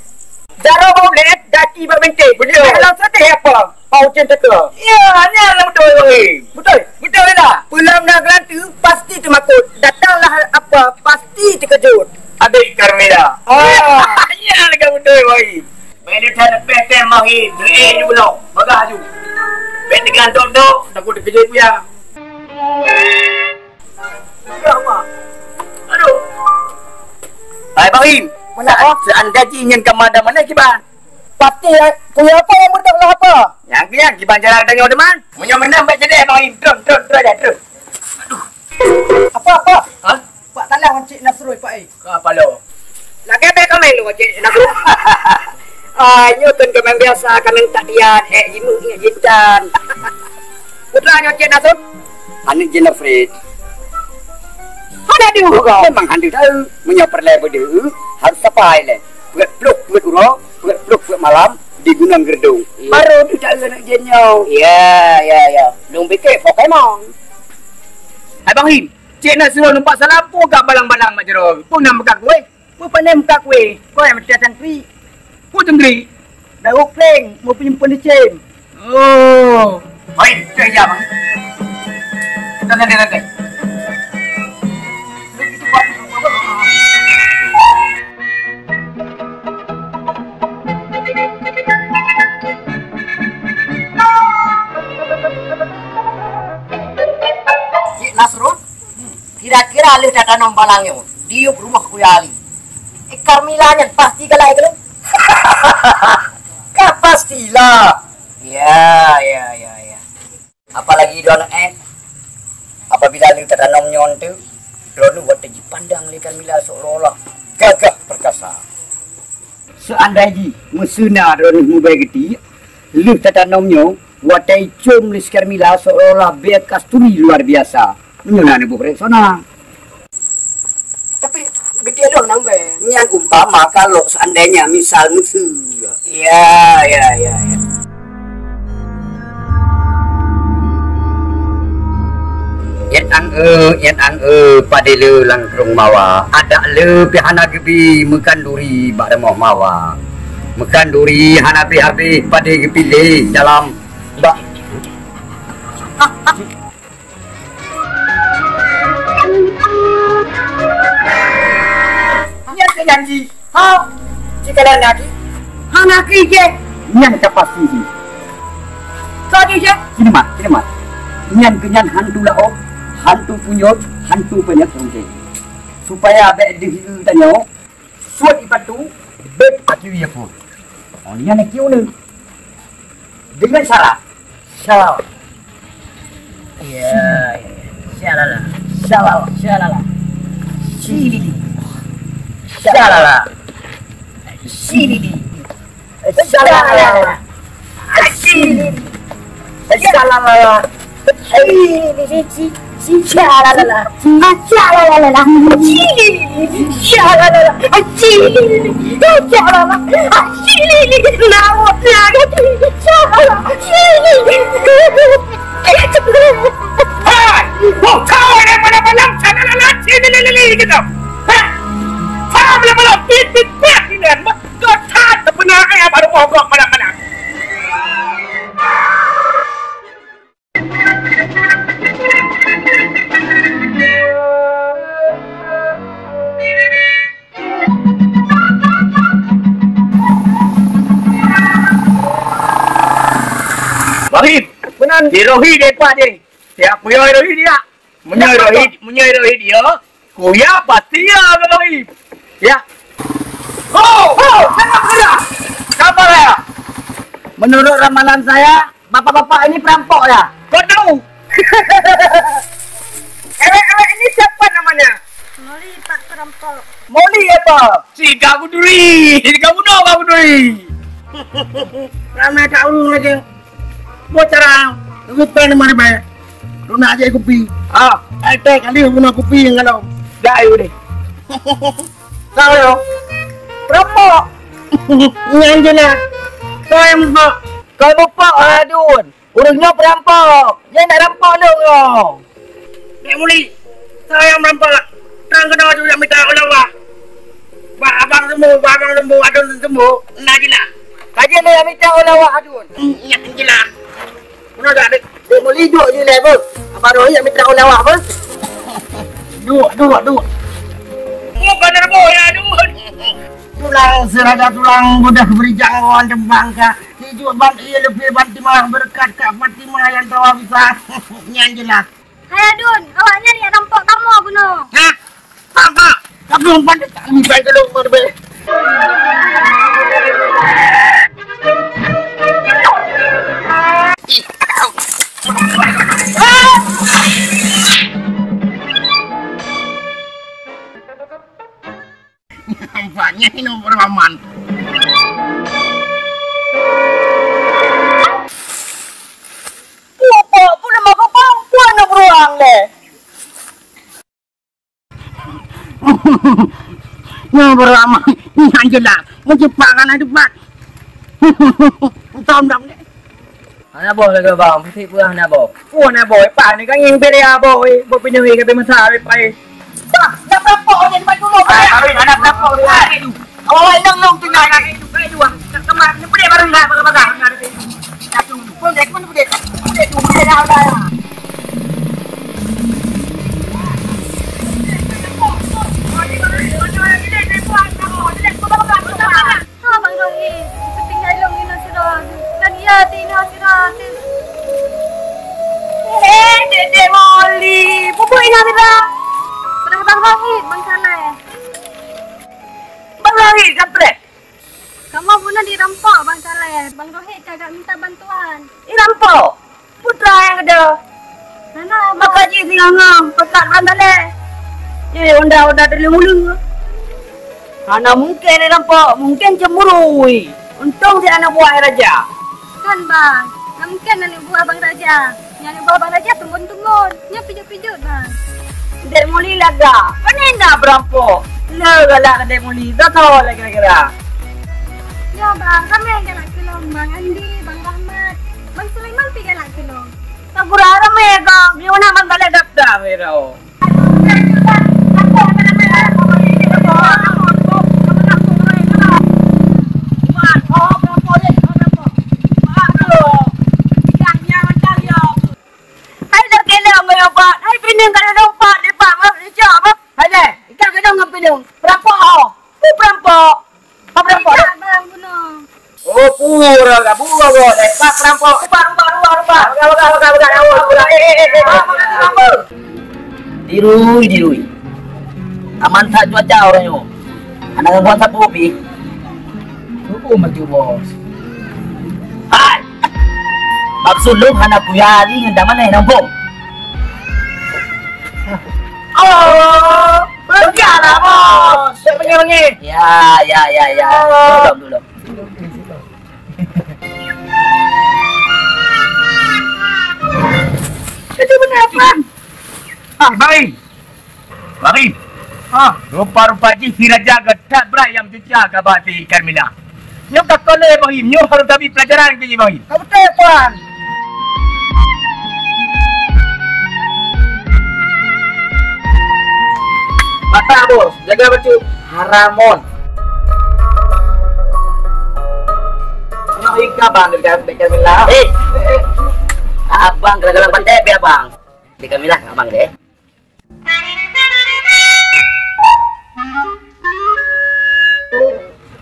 Dara bau leh daki bak benteng. Betul. Dalam sedih apa? Pau cen teka. Ya, hanya lah betul, Bang Im. Betul. Betul tak? Pulang dah gelantu, pasti termakut. Datanglah apa, pasti terkejut. Adik Carmela. Ah. Ya, lagi betul, Bang Im. Bila dah lepas tem, Bang Im. Eh, you belum. Bagah you. Bek dengan dok-dok, takut terkejut dia. Ya Allah. Aduh. Hai, Bang Im. Kenapa? Seandai jih nyen ka madam mana kiban? Pasti ya, punya apa yang murdah lah apa? Yang dia kiban jalan tanya teman. Punya menang baik jadi Bang Im. Terus, terus, terus, terus. Apa, apa? Ha? Pak talah Encik Nasrul, Pak, eh. Ka apa lo? Lagèe bèk kaméng lôn, Encik Nasrul. Ah, nyoe kon kaméng biasa, kaméng tak dian, eh, jimuh, eh, jintan. Putra nyoe, Encik Nasrul. Aneuk Jin Alfred. Hana deuh kah? Memang hana deuh. Meunyoe peureulèe beudeuh, harôh sapai lé. Peuet ploh peuet uroe, peuet ploh peuet malam di Gunong Geurdong. Iya. Baru deuh tak aneuk jin nyoe. Ya, ya, ya. Lôn pikir Pokemon. Hai Bang Im, cék na sidroe numpak salam, peue ka balang-balang mak jaroe? Peue na meukat kuéh? Peue pane meukat kuéh? Koi meucah cangkrik. Peue cangkrik? Daun pleng, meupeunyimpan di cem. Oh. Hoi, cok ija, Bang. Santai, santai. Cik Nasrul, kira-kira lheueh tatanom balang nyoe, di rumoh Kuya Ali. Eh, Carmila nyan pasti galak keu lôn? Ka pastilah. Ya, ya, ya, ya. Apalagi dua aneuk, eh. Apabila lheueh tatanom nyoe teuh, droeneuh watèe jipandang lé Carmila seolah-olah gagah perkasa. Seandai jih meuseuna droeneuh mubèe geutiek, lheueh tatanom nyoe, watèe icôm lé si Carmila seolah-olah bèe kasturi luar biasa. Meunyoe na neuboh rèksona. Tapi geutiek lôn nang bèe. Nyan umpama kalau seandainya misal meuseue. Ya, ya, ya, ya. Nyet ang-e, nyet ang-e, padé le lam krueng mawa. Adak le pih hana geubi meukanduri bak rumoh mawa. Meukanduri hana habéh-habéh padé geupiléh dalam bak. Nyan keuh janji. Ha, jikalau na ki, hana ki jeh. Nyan ka pasti jih. Ka jih jeh. Sini mat, sini mat. Nyan keuh nyan hantu laôt, hantu punyueng, hantu peunyakét. Supaya bèk deuh tanyoe, suet ipatu, bèk akiu ie pun. Oh, nyan akiu ni. Dengan syarat. Syarat. Ya, ya, ya. Syalala. Syalala. Syalala. Syilili. Syalala. Syilili. Syalala. Syilili. Syalala. Syilili. Syalala. Syalala. Syilili. Syalala. Syilili. Syalala. Syilili. Lawa. Lawa. Syalala. Syilili. Hai! Boh kawai daripada malam sana lalat sini lili gitu. Ha? Faham lah malam pit pit pit dengan kau tak pernah eh baru mogok malam-malam. Rohit. Meunan. Di Rohit depan je. Ya, puyoe Rohit dia. Meunyoe Rohit, meunyoe Rohit dia, kuya pasti ya ke Rohit. Ya. Oh, oh, kenapa gerak? Sabar ya. Menurut ramalan saya, bapak-bapak ini perampok ya. Kau tahu? Ewek-ewek ini siapa namanya? Molly, Pak Perampok. Molly ya, Sipa. Si ka kuturi, si ka bunoe ka kuturi. Ramai ka ureueng lagèe. Buat cara, lebih pen mana baik. Luna aja kopi. Ah, eh, teh kali guna kopi yang kalau. Dah, ayo deh. Tahu yo. Perampok. Nyan jelas. Kau yang buka. Kau buka, aduh. Ureueng nyoe peurampok. Nyan nak rampok lôn nyoe. Nek Muli, saya yang merampok. Trang keunoe tu yang mita ulawah. Bah abang sembuh, bah abang sembuh, adun sembuh. Nah, jelas. Kaji ni yang mita ulawah adun. Hmm, ingat jelas. Kena tak ada. Nek Muli duduk je lah, beuh. Abang Rohi yang mita ulawah, beuh. Duduk, duduk, duduk. Oh, bener, boh, ya, adun. Tulang seraga tulang mudah beri jangkauan tembang, Kak. Tijuk ban ié leubeh ban timah, beureukat Kak Fatimah nyang tawa bisa. Nyan jeulaih. Hai Adun, awaknyan nyang rampok kamoe bunoe. Hah? Apa? Kamoe ban tak mibai keu lôn meubeh. Nampaknya ini beraman. Pupuk pun nama kau perempuan nak beruang deh. Nyoe beraman, nyan jeulaih. Meucepat kan ada debat. Entah, entah. Hana boh lagèe bang, putih peurah hana boh. Oh, hana boh, eh, pah ni kan ngieng beda boh, eh, boh pindah, eh, ka masa, eh, pai. Bah, dah perampok je depan dulu, bah. Ah, hana perampok, eh. Awak-awak inong-inong tinggal kat situ, kat situ, ah. Kat kamar, ni boleh barang dah, bagah-bagah. Dah tu, boleh, boleh, boleh. Boleh tu, boleh dah, dah, dah. Ha, Bang Rohit, tinggai lom inoe sidroe. Dan iya, ti inoe sidroe, ti. Eh, Dek, Dek Moli, peue buet inoe sidroe? Peurah Bang Rohit, Bang Saleh. Bang Rohit, ka preh? Kamoe bunoe dirampok, Bang Saleh. Bang Rohit ka gak minta bantuan. Dirampok? Putra nyang keudroe. Hana, Bang. Maka jih singoh-ngoh, peugah bak Saleh. Eh, onda-onda teuleung-uleung. Hana mungken rampok, mungken cemburu. Untông si aneuk buah raja. Kan, Bang. Hana mungken aneuk buah Bang Raja. Nyan aneuk buah Bang Raja tumbon-tumbon. Nyan pijot-pijot, Bang. Dek Muli lagak. Pane na berampok? Le galak Dek Muli. Dah tahu lah kira-kira. Ya, Bang. Ramai galak keu lôn, Bang Andi, Bang Rahmat. Bang Sulaiman pih galak keu lôn. Takura ramé ka, meunyoe na ban talét daftar wéh tau. Hai, dah kena ngon obat. Hai, pineung ka lôn obat, lepak, mak, lecok, mak. Hai, deh, ikat keunoe ngon pineung. Perampok, oh. Peue perampok? Peue perampok? Tidak, Bang, bunoe. Oh, pura ka, pura, pura. Eh, pak perampok. Ubah, ubah, ubah, ubah. Pegang, pegang, pegang, pegang. Awak, awak. Eh, eh, eh, eh. Apa, apa, apa? Dirui, dirui. Aman that cuaca uroe nyoe. Hana gangguan sapeue pih. Cukup maju, Bos. Hai! Maksud lôn hana kuya Ali ngon Damaneh nang bong. Oh, peugah lah, Bos. Bengih-bengih. Ya, ya, ya, ya. Oh. Duduk, duduk. Itu benar, Bang. Ah, baik. Mari. Ah, rupa-rupa jih si raja ka that brat nyang meucuca keu bak si Karmila. Nyoe ka kon lé Ibrahim, nyoe harôh tabi peulajaran keu Ibrahim. Ka beutôi, Tuan. Mata, Bos, jaga bacut. Haramon. Nyoe ié abang dekat, dekat Karmila. Eh, abang galak-galak pantai pi abang. Dekat Karmila abang deh.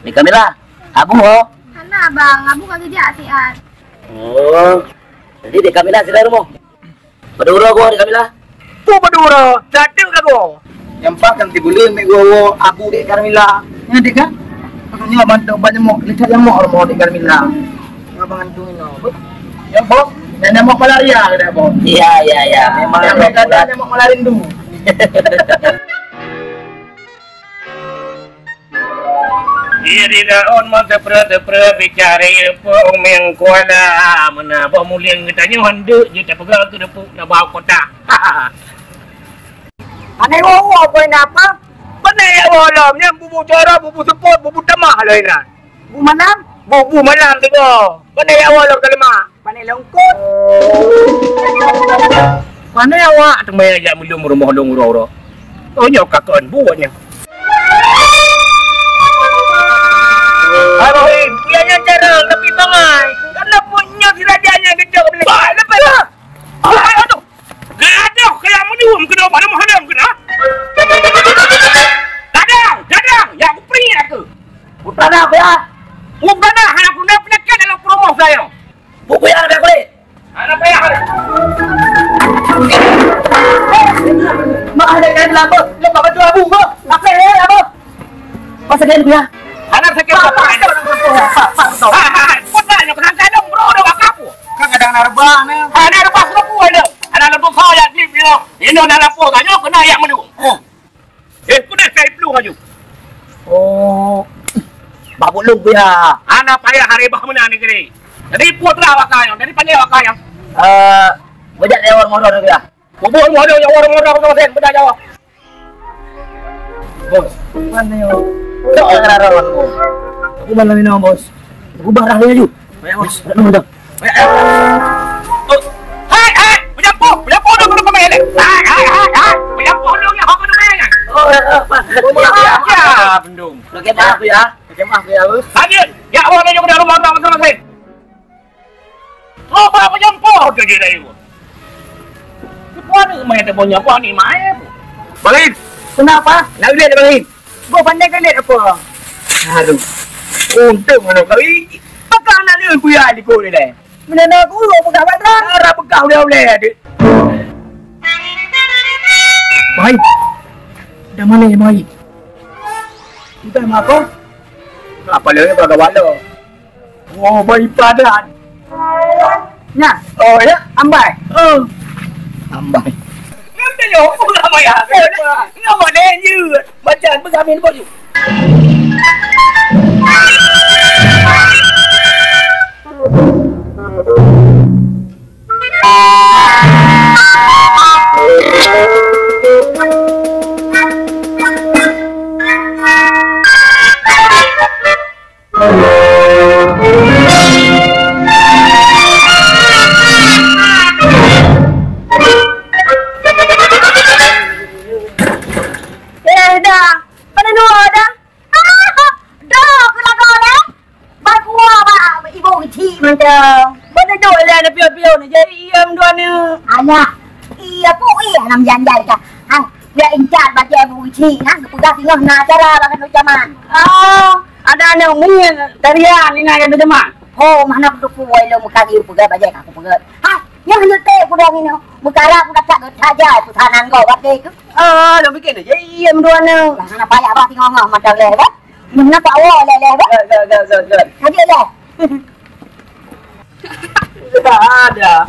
Dek Kamila, Abu ho? Hana, Bang. Abu ka geujak siat. Oh. Jadi Dek Kamila sidroe rumoh? Padum uroe goh Dek Kamila? Peue padum uroe? Sateuk ka goh. Nyang pat kan sibuleuen meugoh Abu Dek Kamila. Nyan Dek kan? Nyoe bantu ban nyamok, lihat nyamok rumoh Dek Kamila. Abang Antung inoe. Ya, Bos. Nyang nyamok malaria, kata, Bos. Iya, iya, iya. Memang nyamok malaria. Nyamok malaria rindu. Di laôn meuteupre-teupre bicare peueng meng kuala, meuna boh mulieng geutanyoe handeuk jeuet tapeugah keu deupuk na bak kota. Aneh woe-woe keu inan apa? Pane ya woe lom nyan bubu coro, bubu seupôt, bubu tamah lom inan. Bu malam? Bubu malam tiga. Pane ya woe lom keuleuma? Pane longkot. Pane awak teuma jak meulom rumoh lôn uroe-uroe. Oh nyoe ka kon buet nyoe. Hai Bohim, dia nyan cara tapi bangai. Karena punya si raja nyan gejok beli. Bah, lepas lah. Bah, aduh. Gadoh kaya meunyeum keunoe pada meuhadang keunoe. Dadang, dadang, ya kupri aku. Bukan aku ya. Bukan aku nak penekan dalam promo saya. Buku yang ada kulit. Hana payah. Mak ada kain lama, lepas baju abu, Bos. Apa ya, Bos? Pas ada kuya. Hana sakit apa? Hai, hai, hai. Kota yang kena kandung, bro, udah wakaf. Kan kadang narba ni. Hana narba, kena pun ada. Hana narba kau yang klip, you know. You know, dalam pun, tanya, kena yang menu. Eh, keuneuk kai plueng laju. Oh. Babuk lôn kuya. Hana payah haribah meunan negeri. Jadi putra wakayong, jadi pandai wakayong. Eh, bejak lewat motor kuya. Bubur motor yang orang motor tu sen beda jawab. Bos, mana yo? Cok rara bos. Aku malam ini bos. Aku barang dia laju. Baik bos. Nak nunggu dah. Hai, hai, peujampoh, peujampoh dong, dong kembali. Hai, hai, hai, hai, peujampoh dong, ya, apa namanya? Oh, ya, apa? Ya, bendung. Oke, maaf ya. Oke, maaf ya, Bos. Hadir, ya, awak dah jumpa dalam rumah, rumah, rumah, rumah. Oh, apa peujampoh tu je dah, Ibu? Siapa ni main tu punya, apa ni main? Bang Rin. Kenapa? Nak lihat, Bang Rin. Gua pandai kan lihat apa? Aduh. Untung mana kau. Pakai anak dia, kuya di kau ni, deh. Mana nak guru pegang batang? Arah pegang dia boleh. Baik. Dah mana yang baik? Kita apa? Apa lagi pegang batang? Oh, baik padan. Nya. Oh, ya, ambai. Oh. Ambai. Ngam tanya, apa nama ya? Ngam mana ni? Macam bergamin baju. Eh, dah. Pada dua dah. Dah, kelaga dah. Ba gua ba ibu kecil mantong. Ba duduk le na piôh-piôh ni, jadi iem dua ni. Alah, iya ku iya nam janjai ka. Hang, dia incat baca ibu kecil, hang, peugah singoh na acara bak kanu jaman. Oh, ada anak mungil tarian ni na kanu jaman. Oh, mana kutu kuai lo muka ibu peugah baca aku peugah. Ha, yang hanya teh kuda ni no. Mukara kuda tak saja pesanan kau baca itu. Oh, lo bikin aja iem dua ni. Lah, kenapa ya ba singoh mata leh ba? Meunan pak awak leh, leh, bah? Gèt, gèt, gèt, gèt, gèt. Lagèe leh. Ada.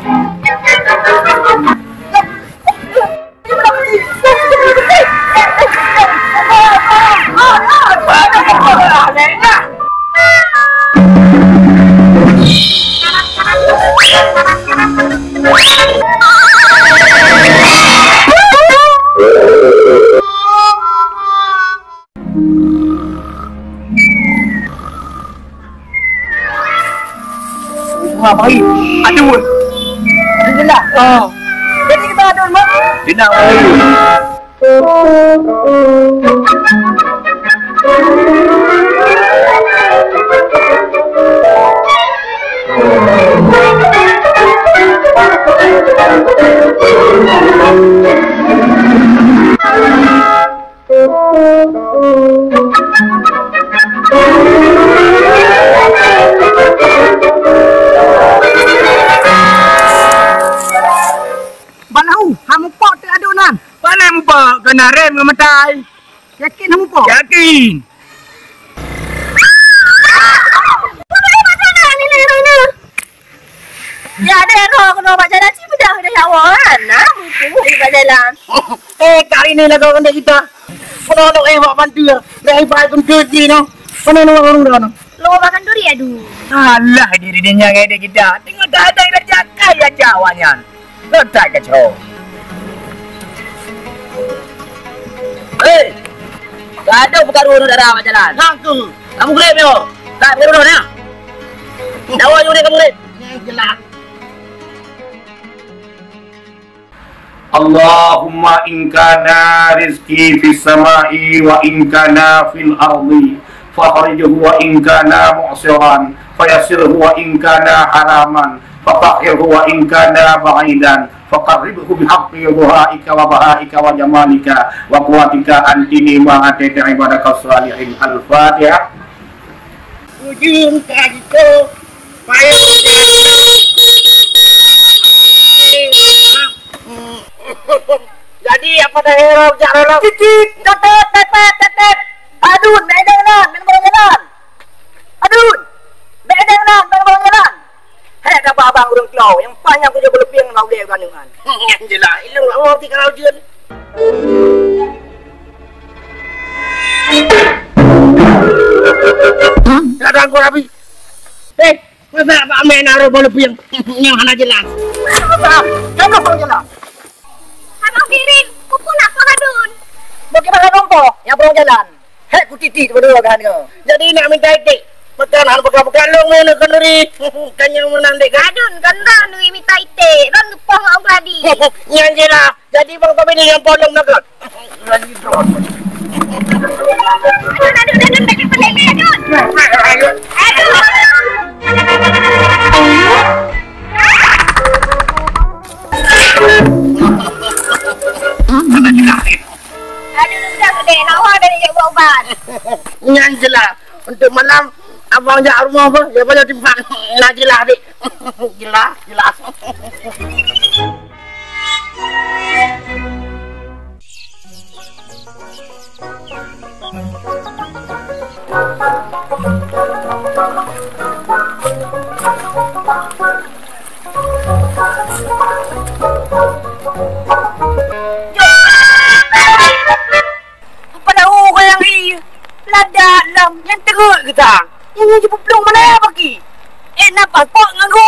Wah, baik. Adun. Alhamdulillah. Oh. Jadi kita adun, Mak? Tidak, baik. Balahu, ha mupok teuk adun nan. Pane mupok? Keunan rem ngon meutai. Yakin ha mupok? Yakin. Ya, ada yang kau kena buat jalan sih, mudah, mudah ya Allah, kan? Nah, mumpung di jalan. Eh, kali ni lagu kena kita. Kena nak eh, buat bantu ya. Dah hebat pun kerja, no. Mana nama orang dah? Lo bahkan duri, aduh. Alah, diri dia nyangai dek kita. Tengok dah ada yang jakai aja awaknyan. Letak kacau. Hei! Gadoh peukaru ureueng dara awak jalan. Ngaku. Kamu grep yo. Tak perlu dah. Dawa yuri kamu grep. Yang jelas. Allahumma in kana rizqi fis sama'i wa in kana fil ardi, fakhrijhu wa in kana mu'siran, fayassirhu wa in kana haraman, fatahhirhu wa in kana ba'idan, faqarribhu bihaqqi duhaika wa bahaika wa jamalika wa quwwatika an tuni ma ataita ibadaka shalihin. Al-Fatihah. Ujung kali tu, payah. Jadi, apa dah hero jak rolong? Titit, tetet, tetet, tetet. Adun, bèk deng nan, main bola jalan. Adun, bèk deng nan, main bola jalan. Hei, dah abang ureueng keulô, nyang panyang tujoh boh leupie ngon ulèe geuh nyan. Jeulaih, ilong Allah ti kalau jeuet. Ladang kau Rabi. Eh, masa Pak Amir naruh bola piang nyang hana jelas? Apa? Nyang hana jelas. Abang Kirin, kupu nak kau hadun. Bagaimana dong kau? Nyang belum jalan. Hek ku titik tu dua kan kau. Jadi nak minta itik. Pekan hal pekan-pekan long ni nak kenduri. Kan yang menang dek kan? Adun, kan dah nui minta itik. Bang gepoh ngau gladi. Nyang jelas. Jadi bang kami ni yang polong nak kan? Lagi drone. Adun, adun, adun, tak ada pelik, adun. Adun. Aduh, dah gede, lawa dari jak ubat-ubat. Nyan jelas. Untuk malam, abang jak rumah apa? Dia banyak timpang. Nah, jelas, dik. Jelas, jelas. Pada ureueng iya, ladak lom, nyang teungeut geutanyoe. Nyang jipeuplong mana ya bagi? Eh, napa kok nganggo